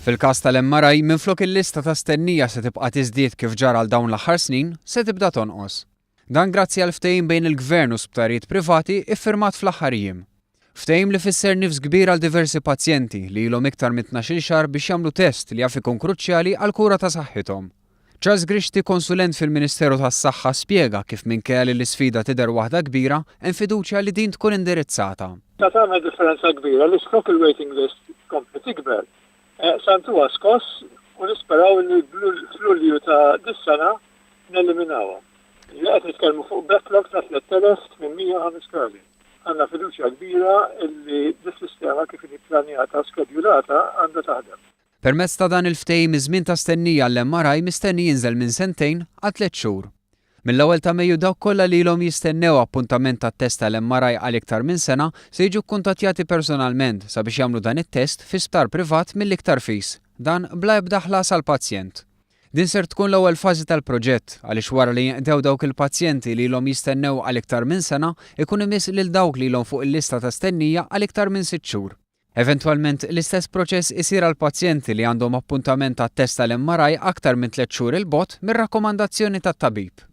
Fil-każ tal-MRI, minflok il-lista ta' stennija se tibqa' tiżdied kif ġara għal dawn l-aħħar snin, se tibda tonqos. Dan grazzi għal ftehim bejn il-Gvern u sptarijiet privati iffirmat fl-aħħar jiem. Ftehim li fisser nifs kbir għal diversi pazjenti li ilhom iktar minn 12-il xahar biex jagħmlu test li jaf ikun kruċjali għall-kura ta' saħħithom. Charles Grixti, konsulent fil-Ministeru tas-Saħħa spjega kif minkejja li l-isfida tidher waħda kbira, hemm fiduċja li din tkun indirizzata. Sa tagħmel differenza kbira li flok il-waiting list tkompli tikber, sa ntuha skoss u nisperaw li f'Lulju ta' dis-sena neliminawha. Jiġifieri qed nitkellmu fuq backlog ta' 3,805 każi. Għandna fiduċja kbira li dis-sistema kif inhi pplanjata u skedjulata għandha taħdem. Permezz ta' dan il-ftehim iż-żmien ta' stennija għall-MRI mistenni jinżel minn sentejn għal tlett xhur. Mill-ewwel ta' Mejju dawk kollha li ilhom jistennew appuntament għat-test tal-MRI għal iktar minn sena se jiġu kkuntattjati personalment sabiex jagħmlu dan it-test fi sptar privat mill-iktar fis, dan bla ebda ħlas għall-pazjent. Din ser tkun l-ewwel fażi tal-proġett għaliex wara li jinqdew dawk il-pazjenti li ilhom jistennew għal iktar minn sena ikun imiss lil dawk li ilhom fuq il-lista ta' stennija għal iktar minn sitt xhur. Eventwalment, l-istess proċess isir għal pazjenti li għandhom appuntament għat-test tal-MRI aktar minn tlett xhur 'il bogħod mir-rakkomandazzjoni tat-tabib.